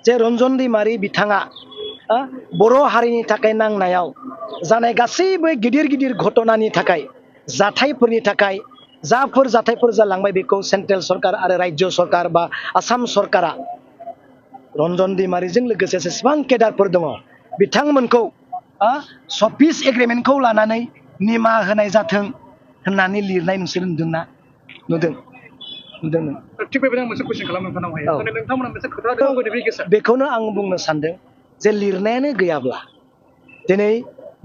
जे रन्जन दैमारि बिथाङा बर' हारिनि थाखाय नांनायाव जानाय गासैबो गिदिर गिदिर घटनानि थाखाय जाथायफोरनि थाखाय जाफोर जाथायफोर जालांबाय बेखौ सेन्ट्रेल सरकार आरो राज्य सरकार बा आसाम सरकारा रन्जन दैमारिजों लोगोसे जेसेबां केडारफोर दङ बिथांमोनखौ सपिस एग्रिमेन्टखौ लानानै निमाहा होनाय जाथों होननानै लिरनाय नोंसोर नुदोंना नुदों थिग बेबायदिनो मोनसे कुइसन खालामनो नोंथांनाव नोंथांमोना मोनसे खोथा दङ बेखौनो आं बुंनो सानदों जे लिरनायानो गैयाब्ला दिनै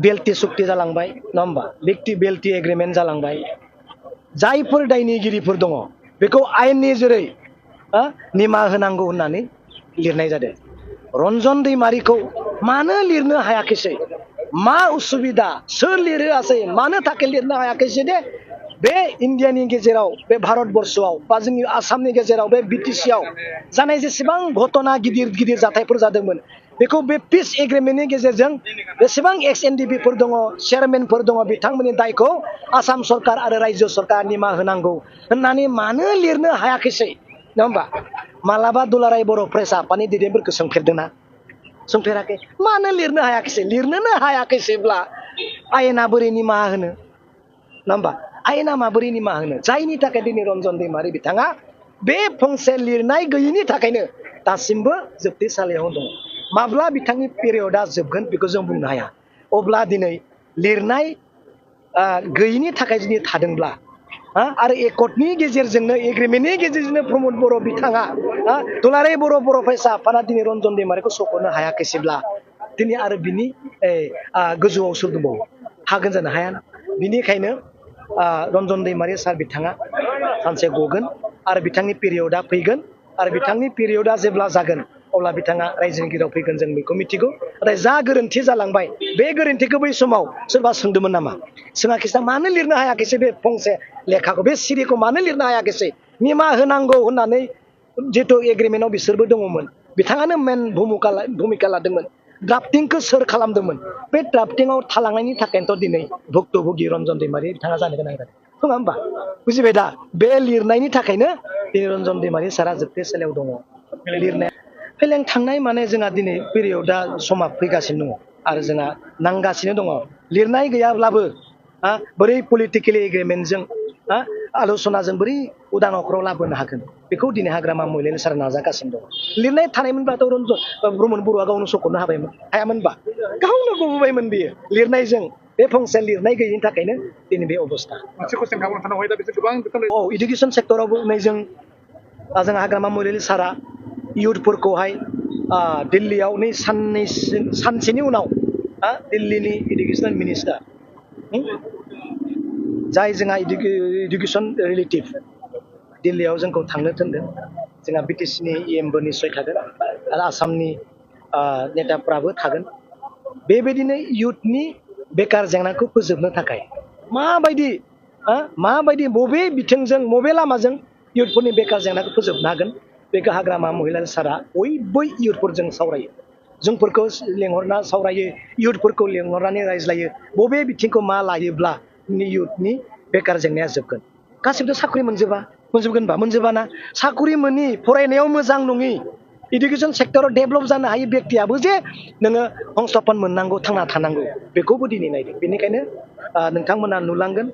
बेल्टि सुक्ति जालांबाय नङा होमबा बेल्टि एग्रिमेन्ट जालांबाय जायफोर दायनिगिरिफोर दङ बेखौ आयेननि जेरै निमाहा होनांगौ होननानै लिरनाय जादों रन्जन दैमारिखौ मानो लिरनो हायाखैसै मा उसुबिदा सोर लिरहोआसै मानो थाखाय लिरनो हायाखैसै दे बे इन्डियानि गेजेराव बे भारतबर्षआव बा जोंनि आसामनि गेजेराव बे बिटिसिआव जानाय जेसेबां घटना गिदिर गिदिर जाथायफोर जादोंमोन बेखौ बे पिस एग्रिमेन्टनि गेजेरजों बेसेबां एक्स एनडिपिफोर दङ चेयारमेनफोर दङ बिथांमोननि दायखौ आसाम सरकार आरो राज्य सरकार निमाहा होनांगौ होननानै मानो लिरनो हायाखैसै नङा होमबा मालाबा दुलाराय बर' प्रेस आफादनि दैदेनगिरिफोरखौ सोंफेरदोंना सोंफेराखै मानो लिरनो हायाखैसै लिरनोनो हायाखैसैब्ला आयेना बोरै निमाहा होनो नङा होमबा आयेना माबोरै निमाहा होनो जायनि थाखाय दिनै रन्जन दैमारि बिथाङा बे फंसे लिरनाय गैयिनि थाखायनो दासिमबो जोबथेसालियाव दङ माब्ला बिथांनि पिरियडआ जोबगोन बेखौ जों बुंनो हाया अब्ला दिनै लिरनाय गैयिनि थाखाय जुदि थादोंब्ला आरो एकर्डनि गेजेरजोंनो एग्रिमेन्टनि गेजेरजोंनो प्रमद बर' बिथाङा दुलाराय बर' फरायसा आफादा दिनै रन्जन दैमारिखौ सख'नो हायाखैसैब्ला दिनै आरो बिनि गोजौआव सोर दंबावो हागोन जानो हाया बिनिखायनो रन्जन दैमारि सार बिथाङा सानसे गगोन आरो बिथांनि पिरियडआ फैगोन आरो बिथांनि पिरियडआ जेब्ला जागोन अब्ला बिथाङा रायजोनि गेजेराव फैगोन जों बेखौ मिथिगौ नाथाय जा गोरोन्थि जालांबाय बे गोरोन्थिखौ बै समाव सोरबा सोंदोंमोन नामा सोङाखैसै मानो लिरनो हायाखैसै बे फंसे लेखाखौ बे सिरिखौ मानो लिरनो हायाखैसै निमाहा होनांगौ होननानै जिहेतु एग्रिमेन्टआव बिसोरबो दङमोन बिथाङानो मेन भूमिका लादोंमोन ड्राफ्टिंखौ सोर खालामदोंमोन बे ड्राफ्टिंआव थालांनायनि थाखायनोथ' दिनै भुक्तभोगि रन्जन दैमारि बिथाङा जानो गोनां जादों नङा होमबा बुजिबाय दा बे लिरनायनि थाखायनो दिनै रन्जन दैमारि सारा जोबथेसालियाव दङ लिरनाया फेलें थांनाय माने जोंहा दिनै पिरियडआ समा फैगासिनो दङ आरो जोंहा नांगासिनो दङ लिरनाय गैयाब्लाबो बोरै पलिटिकेलि एग्रिमेन्टजों आल'सनाजों बोरै उदां अख्राव लाबोनो हागोन बेखौ दिनै हाग्रामा महिलारि सारा नाजागासिनो दङ लिरनाय थानायमोनब्लाथ' रन्जन ब्रह्मन बर'आ गावनो सख'नो हायामोनबा गावनो गबोबायमोन बियो लिरनायजों बे फंसे लिरनाय गैयिनि थाखायनो दिनै बे अबस्था इडुकेसन सेक्टरावबो नै जों हाग्रामा महिलारि सारा इयुथफोरखौहाय दिल्लीयाव नै सानसेनि उनाव दिल्लीनि इडुकेसन मिनिस्टार जाय जोंहा इडुकेसन रिलेटिभ दिल्लीयाव जोंखौ थांनो थिनदों जोंहा बिटिसिनि इएमबो निस्सय थागोन आरो आसामनि नेताफ्राबो थागोन बेबायदिनो इयुथनि बेकार जेंनाखौ फोजोबनो थाखाय माबायदि बबे बिथिंजों बबे लामाजों इयुथफोरनि बेकार जेंनाखौ फोजोबनो हागोन बेखौ हाग्रामा महिलारि सारा बयबो इयुथफोरजों सावरायो जोंफोरखौ लेंहरना सावरायो इयुथफोरखौ लेंहरनानै रायज्लायो बबे बिथिंखौ मा लायोब्ला इयुथनि बेकार जेंनाया जोबगोन गासिबो साख्रि मोनजोबाना साख्रि मोनि फरायनायाव मोजां नङि इडुकेसन सेक्टराव डेभेलप जानो हायो बेक्तियाबो जे नोङो हंस्थापन मोननांगौ थांना थानांगौ बेखौबो दिनै नायदों बेनिखायनो नोंथांमोना नुलांगोन